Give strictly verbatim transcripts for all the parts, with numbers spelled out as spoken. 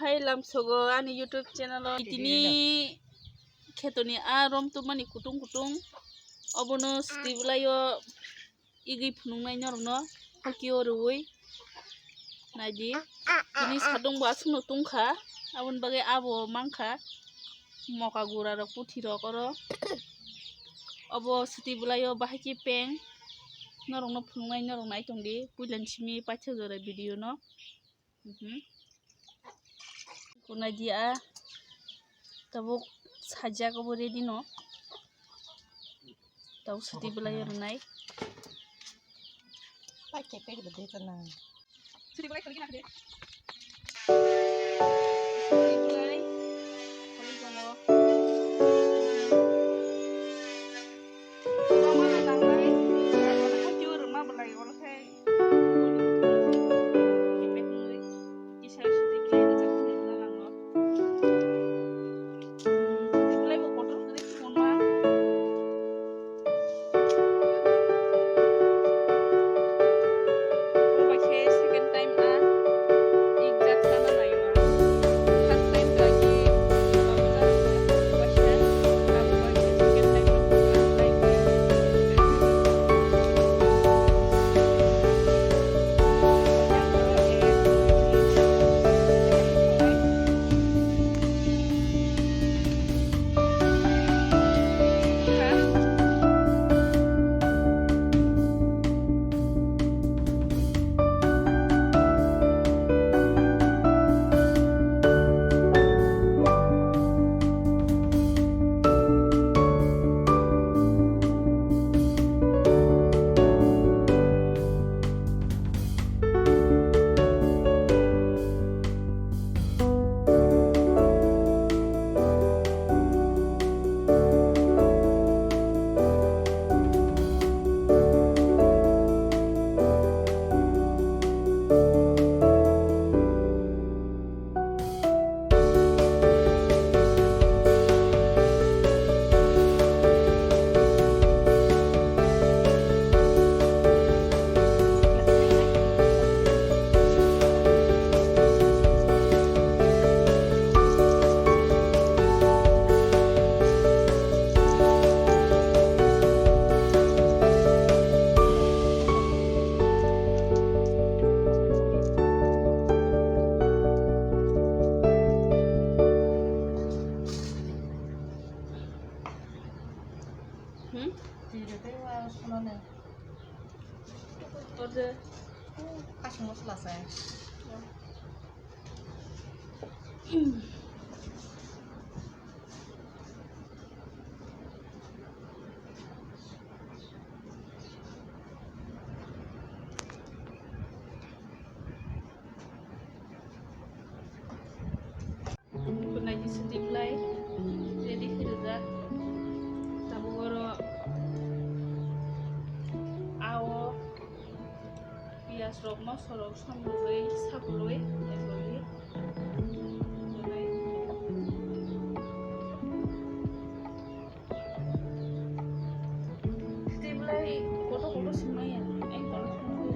Hai lamsogo ani YouTube channel o tini khetoni a rom tubmani kutung kutung obono swtwi bwlaio igwi phunuknai norokno hokio rwui naidi. Tini satung bo aswkno tungkha, aboni bagwi abo mankha moka gura rok puthi rok oro. Obo swtwi bwlaio bahai khe peng norokno phunuknai norok nai tongdi puilani simi paithago jora video no. Mhm. Kunai di a. Tabuk sajak obo ready no. Tabuk swtwi bwlaio rwnai. Paikhe pek rwdi tana. Swtwi bwlai khwlai khwlai tongo. Mama na nangnai. Hokio rwma bwlai oro khe. Hmm? Twi rw tei wa sono ne. Order. Kasing mosla se. Kunai ni swtwi bwlai ready khe rijak. Tabuk oro ao piyaj rok, moso rok, som rwgwi, sakulwi, ekolwi. Tei belai kotor kotor swngnai ya, ang kotor swngnai.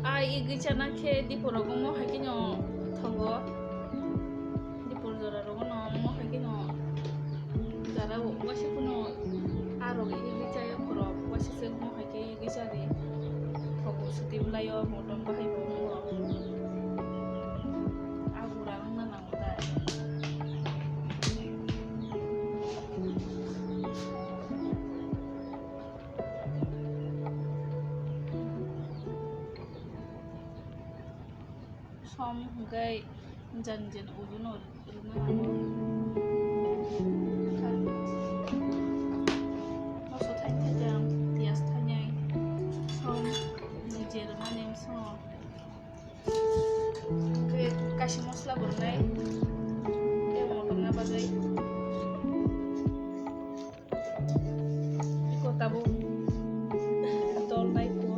A igwi chana khe dipor rogo mo hai kheno thogo. Dipor jora rogo no mo hai kheno jara waisa kheno a rok igwi chaya khorok waisa se mo hai khe igwi chari thogo swtwi bwlaio motom bahai bo wngo. A gura wngna nango da. Som hwnkhe jani jani ojono rwna nango. Moso thaini thaitham, piyaj thainai, som nije rwmani bwskango. Hwnkhe kaisa mosla bo rwnai, tei motom na bagwi. Iko tabuk dol nai kho.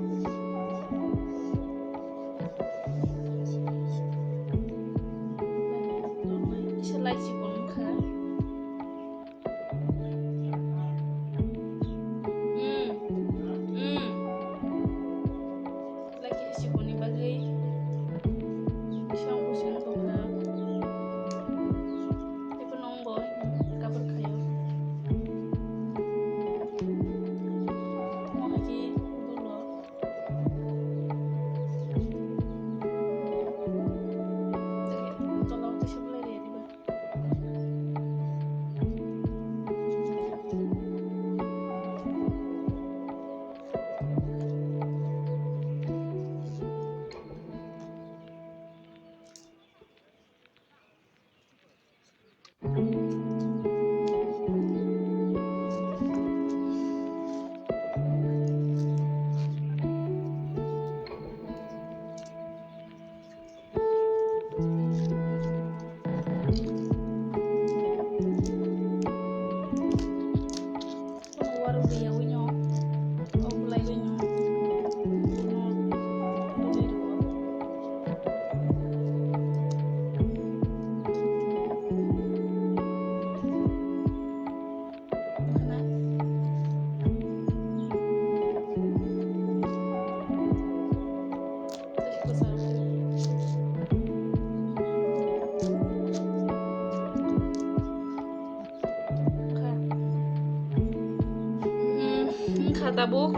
Tabuk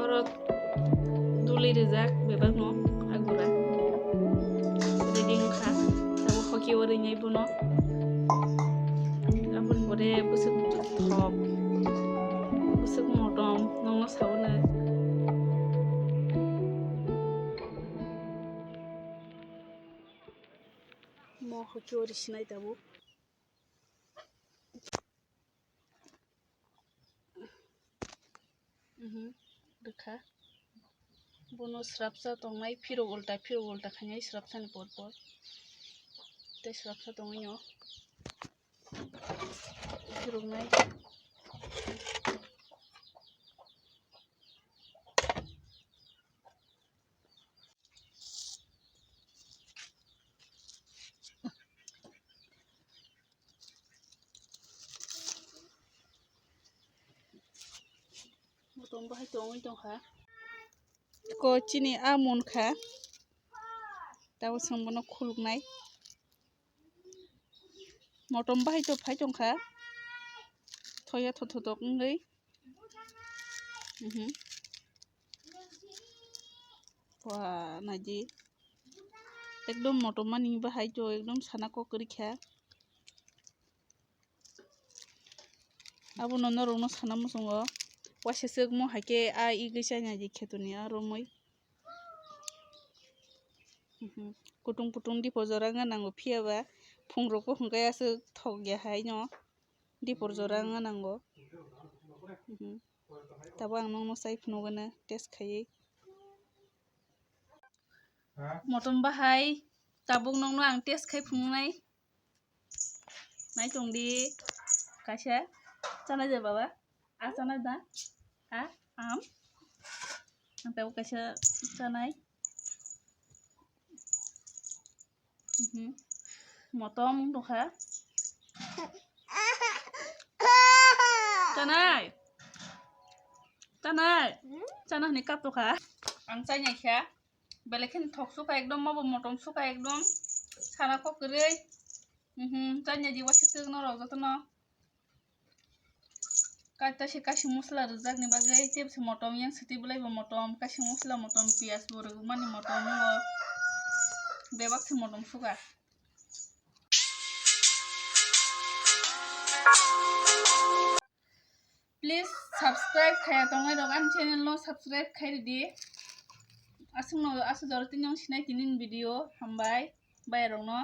oro duli rijak bebakno agura. Ready wngkha. Tabuk hoki o rinai bono. Aboni pore bwswk thok, bwswk motom nokno saui nai. Mo hoki o risinai tabuk. Mhm, rwkha. Bono srapsa tongnai, phirok ulta, phirok ulta khainai srapsani por por. Tei srapsa tongwi no phiroknai. Motom bahai tongwi tongkha. Ko chini a munkha. Tabuk chwng bono khuluknai. Motom bahai to phai tongkha. Thoya thothotok wngwi. Mhm. Wah, naidi. Ekdom motom mani bahai to ekdom sana kok kwrwi kha. Abono norokno sana muchungo. Waisa swk mo hai khe a igwi chai naidi khetoni a romwi. Mhm. Kutung kutung dipor jora wngna nango, phiya ba phungrok bo hwnkhe aswk thok ya hai no. Dipor jora wngna nango. Mhm. Tabuk ang nokno chai phunugana test khaiwi. Motom bahai tabuk nokno ang test khai phunuknai. Nai tong di. Kaisa chanai de baba. A chanai da. A am. Ang tabuk kaisa chanai. Mhm. Motom wng tongkha. Tanai. Tanai. Chana hwnwi kap tongkha. Ang chai nai kha. Belai kheno thok sukha ekdom, mobo motom sukha ekdom. Sana kok kwrwi. Mhm. Chai nai di waisa swk norok jotono. Kaita se kaisa mosla rwjakni bagwi tei se motom, yang sitwi belai bo motom, kaisa mosla motom, piyaj bo rwmani motom, o bebak se motom sugar. Please subscribe khaya tongnai rok ani channel no subscribe khai ridi. Aswkno aswk jora tini ang sinai tini video hambai bai rok no.